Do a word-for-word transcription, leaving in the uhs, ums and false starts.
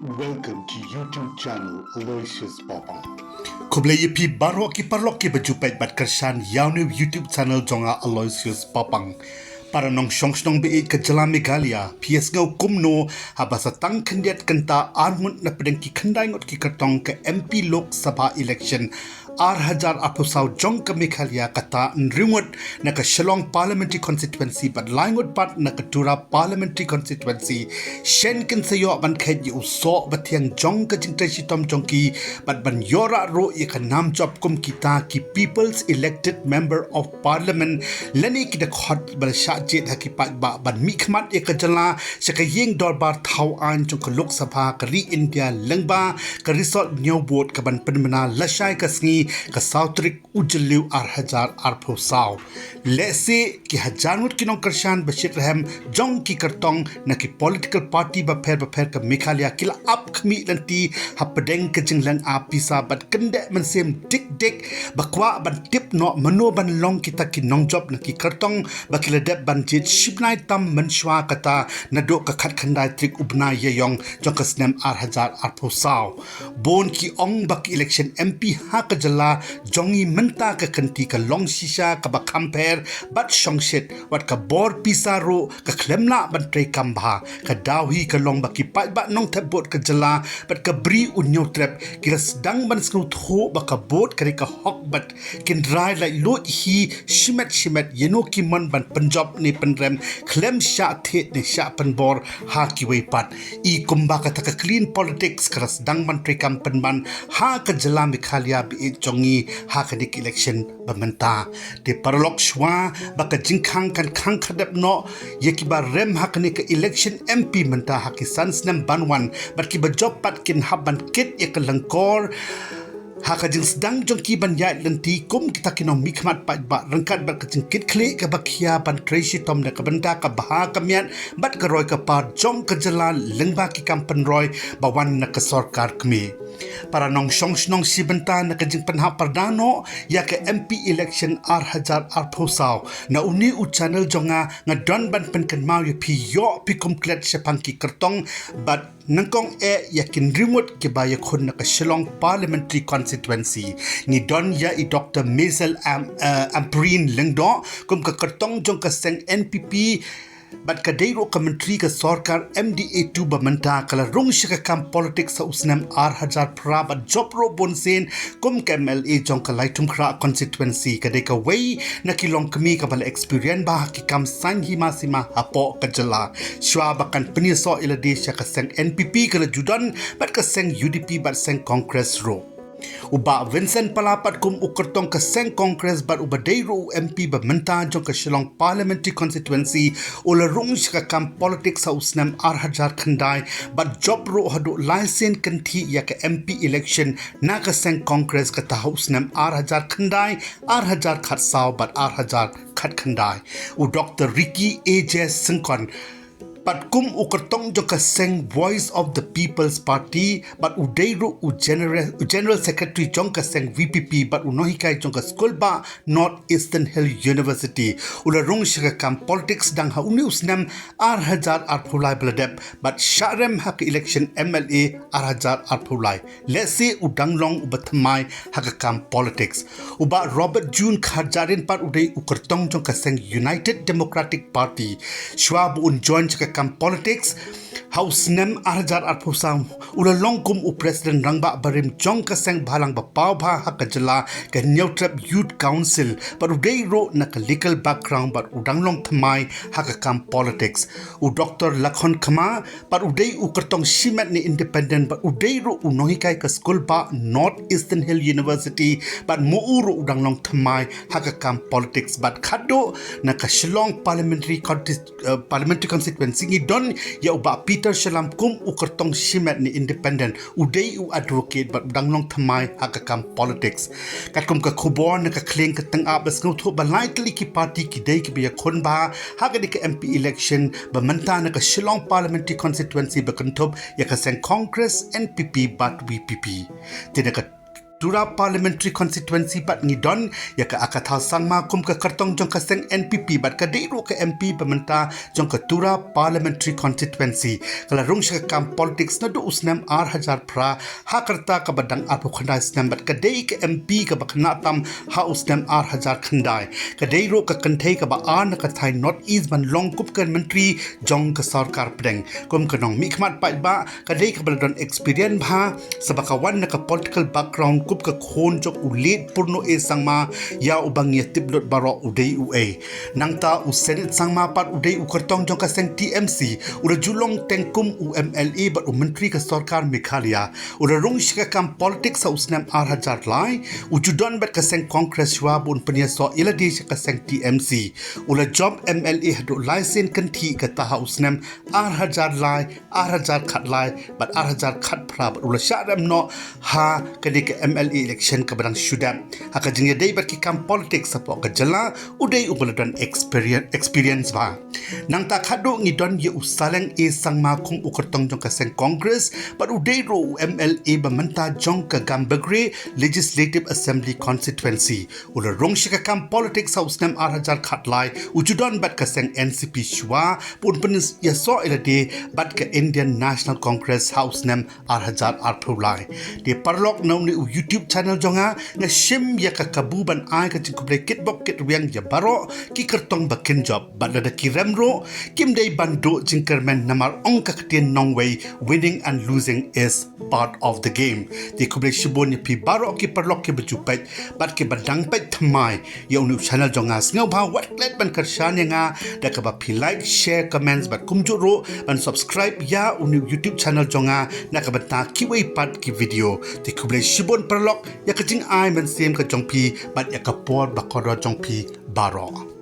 Welcome to YouTube channel Aloysius Papang. Khublei ïa phi baroh ki paralok kiba ju peit bad kyrshan ïa u new YouTube channel jong nga Aloysius Papang. Para nongshong shnong ba ïeit ka jylla Meghalaya, phi ïa sngew kumno haba sa tang khyndiat kynta arngut na pdeng ki khyndai ngut ki kyrtong ka M P Lok Sabha election ar hajar arphew saw jong ka Meghalaya, kata hynriew ngut na ka Shillong Parliamentary Constituency bad lai ngut pat na ka Tura Parliamentary Constituency, shen kin sa ïoh ban kheit ïa u soh ba thiang jong ka jingtrei shitom jong ki bad ban ïoh rah ruh ïa ka nam jop kum kita ki People's Elected Member of Parliament lane ki dkhot ba la shah jied ha ki paidbah ban mihkhmat ïa ka jylla sha ka ïing dorbar thaw aiñ jong ka Lok Sabha ka ri India lyngba ka result hynñiew vote kaban pynbna lashai ka sngi ka saw tarik u Jylliew ar hajar arphew saw. Lehse ki hajar ngut ki nongkyrshan ba shitrhem jong ki kyrtong na ki political party bapher bapher ka Meghalaya ki la ap khmih lynti hapdeng ka jingleh ap pisa bad kyndeh mynsiem dik dik ba kwah ban tip noh mano ban long kita ki nongjop na ki kyrtong ba ki la dep ban jied shibnai tam mynshuwa, kata naduh ka khatkhyndai tarik u bnai Ïaiong jong ka snem ar hajar arphew saw. Bun ki ong ba ka election M P ha ka jylla jong ngi mynta ka kynti ka long shisha kaba kham pher bad shongshit, wat ka bor pisa ruh ka khlem lah ban trei kam bha. Ka daw hi ka long ba ki paidbah nongthep vote ka jylla bad ka Bri U Hynñiewtrep ki la sdang ban sngewthuh ba ka vote ka dei ka hok bad kin rai laitluid hi shimet shimet ïa no ki mon ban pynjop ne pynrem khlem shah thied ne shah pynbor ha kiwei pat. I kumba kata ka clean politics ka la sdang ban trei kam pynban ha ka jylla Meghalaya ba ïeit jong ngi ha kane ka election ba mynta. Te paralok, shuwa ba ka jingkhang kan khang khyrdep noh ïa kiba rem ha kane ka election M P mynta ha ki san snem ban wan bad kiba jop pat kin hap ban kit ïa ka lyngkor ha ka jingsdang jong ki ban ïaid lynti kum kita ki nongmihkhmat paidbah ryngkat bad ka jingkitkhlieh kaba khia ban trei shitom na ka bynta ka bha ka miat bad ka roi ka par jong ka jylla lyngba ki kam pynroi ba wan na ka sorkar kmie. Para nongshong shnong, shi bynta na ka jingpynhap pyrda noh ïa ka M P election ar hajar arphew saw, na une u channel jong nga nga don ban pynkynmaw ïa phi, ïoh phi kum klet shaphang ki kyrtong bad nyngkong eh ïa ki hynriew ngut kiba ïakhun na ka Shillong Parliamentary Constituency. Ngi don ïa i Doctor Maisel Am, eh, Ampareen Lyngdoh kum ka kyrtong jong ka seng N P P bad ka dei ruh ka myntri ka sorkar M D A two ba mynta. Ka la rung sha ka kam politics ha u snem ar hajar phra bad jop ruh bunsien kum ka M L A jong ka Laitthumkhrah constituency. Ka dei kawei na ki longkmie kaba la experience bha ha ki kam saiñ hima sima hapoh ka jylla. Shuwa ba kan pynïasoh ïa lade sha ka seng N P P ka la ju don bad ka seng U D P bad seng Congress ruh. U Bah Vincent Pala pat kum u kyrtong ka seng Congress bad uba dei ruh u M P ba mynta jong ka Shillong Parliamentary Constituency u la rung sha ka kam politics ha u snem ar hajar khyndai bad jop ruh haduh lai sien kynthih ïa ka M P election na ka seng Congress, kata ha u snem ar hajar khyndai, ar hajar khatsaw bad ar hajar khatkhyndai. U Doctor Ricky A J Syngkon pat kum u kyrtong jong ka seng Voice of the People's Party bad u dei ruh u general, u general secretary jong ka seng V P P bad u nonghikai jong ka skul bah North Eastern Hill University. U la rung sha ka kam politics dang ha une u snem ar hajar arphew lai ba la dep bad shah rem ha ka election M L A ar hajar arphew lai. Lehse u dang long uba thymmai ha ka kam politics. U Bah Robert June Kharjahrin pat u dei u kyrtong jong ka seng United Democratic Party. Shuwa ba un join sha ka kam politics ha u snem ar hajar arphew saw, u la long kum u president rangbah barim jong ka seng bhalang ba paw bha ha ka jylla, ka Hynñiewtrep Youth Council, bad u dei ruh na ka legal background bad u dang long thymmai ha ka kam politics. U Doctor Lakhon Khama pat u dei u kyrtong shimet ne independent bad u dei ruh u nonghikai ka skul bah North Eastern Hill University bad mo u ruh u dang long thymmai ha ka kam politics. Bad khadduh na ka Shillong Parliamentary Conti-, eh, Parliamentary Constituency ngi don ïa u Bah Peter Shallam kum u kyrtong shimet ne independent, u dei u advocate bad u dang long thymmai ha ka kam politics. Katkum ka khubor na ka khlieng ka tyngab, ba sngewthuh ba lai tylli ki party ki dei kiba ïakhun bha ha kane ka M P election ba mynta na ka Shillong Parliamentary Constituency ba kynthup ïa ka seng Congress, N P P bad V P P. Te na ka Tura Parliamentary Constituency bad ngi don ïa ka Akatha Sangma kum ka kyrtong jong ka seng N P P bad ka dei ruh ka M P ba mynta jong ka Tura Parliamentary Constituency. Ka la rung sha ka kam politics naduh u snem ar hajar phra ha ka rta kaba dang arphew khyndai snem bad ka dei ka M P kaba khynnah tam ha u snem ar hajar khyndai. Ka dei ruh ka kynthei kaba ar na ka thaiñ North East ban long kum ka myntri jong ka sorkar pdeng. Kum ka nongmihkhmat paidbah, ka dei kaba la don experience bha, sa ba ka wan na ka political background kum ka khun jong u late Purno A Sangma, ïa uba ngi ïa tip lut baroh u dei uei. Nangta u Senate Sangma pat u dei u kyrtong jong ka seng T M C, u la ju long teng kum u M L A bad u myntri ka sorkar Meghalaya. U la rung sha ka kam politics ha u snem ar hajar lai, u ju don bad ka seng Congress shuwa ba un pynïasoh ïalade sha ka seng T M C. U la jop M L A haduh lai sien kynthih, kata ha u snem ar hajar lai, ar hajar khatlai bad ar hajar khatphra bad u la shah rem noh ha kane ka M L A election kaba dang shu dep. Ha ka jingïadei bad ki kam politics hapoh ka jylla, u dei uba la don experience, experience bha. Nangta khadduh ngi don ïa u Saleng A Sangma kum u kyrtong jong ka seng Congress bad u dei ruh u M L A ba mynta jong ka Gambegre Legislative Assembly Constituency. U la rung sha ka kam politics ha u snem ar hajar khatlai, u ju don bad ka seng N C P shuwa ba un pynïasoh ïalade bad ka Indian National Congress ha u snem ar hajar arphew lai. Te paralok, na une u YouTube channel jong nga, nga shim ïa ka kabu ban ai ka jingkhublei kitbok kitrwiang ïa baroh ki kyrtong ba kin jop, bad lada ki rem ruh, kim dei ban duh jingkyrmen namar ong ka ktien nongwei, winning and losing is part of the game. Te khublei shibun ïa phi baroh ki paralok kiba ju peit bad kiba dang peit thymmai ïa une u channel jong nga. Sngewbha wat klet ban kyrshan ïa nga da kaba phi like, share, comments bad kumjuh ruh ban subscribe ïa une u YouTube channel jong nga na ka bynta kiwei pat ki video. Te khublei shibun paralok ïa ka jingai mynsiem ka jong phi bad ïa ka por ba kordor jong phi baroh.